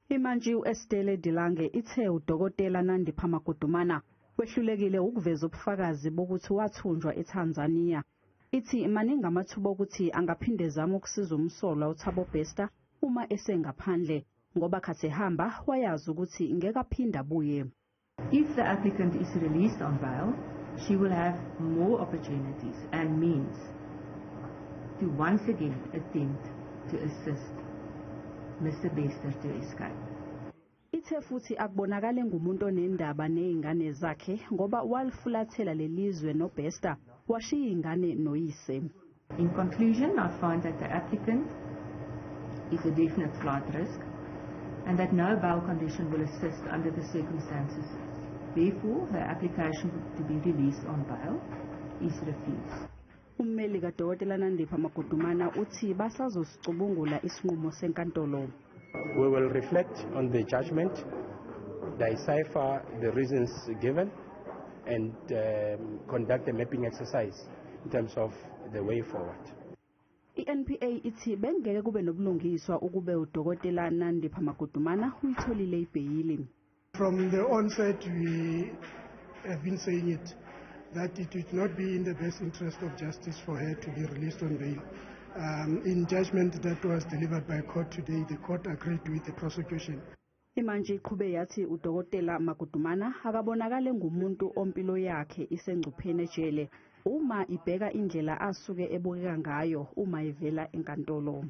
Imantshi u-Estelle de Lange ithe uDokotela Nandipha Magudumana wehlulekile ukuveza ubufakazi bokuthi wathunjwa eTanzania. Ithi maningi amathuba okuthi angaphinde ezame ukusiza umsolwa uThabo Bester uma esengaphandle, ngoba khathi ehamba wayazi ukuthi ngeke aphinde abuye. If the applicant is released on bail, she will have more opportunities and means to once again attempt to assist Mr. Bester to escape. Ithe futhi akubonakale ngumuntu onendaba nezingane zakhe, ngoba walifulathela lelizwe noBester, washiya ingane noyise. In conclusion, I find that the applicant is a definite flight risk and that no bail condition will assist under the circumstances. Therefore, her application to be released on bail is refused. Ummeli kaDokotela Nandipha Magudumana uthi basazosicubungula isinqumo senkantolo. We will reflect on the judgment, decipher the reasons given, and conduct a mapping exercise in terms of the way forward. I-NPA ithi bengeke kube nobulungiswa ukube uDokotela Nandipha Magudumana uyitholile ibheyili. From the onset, we have been saying it, that it would not be in the best interest of justice for her to be released on bail. In judgment that was delivered by court today, the court agreed with the prosecution. Imantshi iqhube yathi uDokotela Magudumana akabonakale ngumuntu ompilo yakhe isengcupheni ejele, uma ibheka indlela asuke ebukeka ngayo uma ivela enkantolo.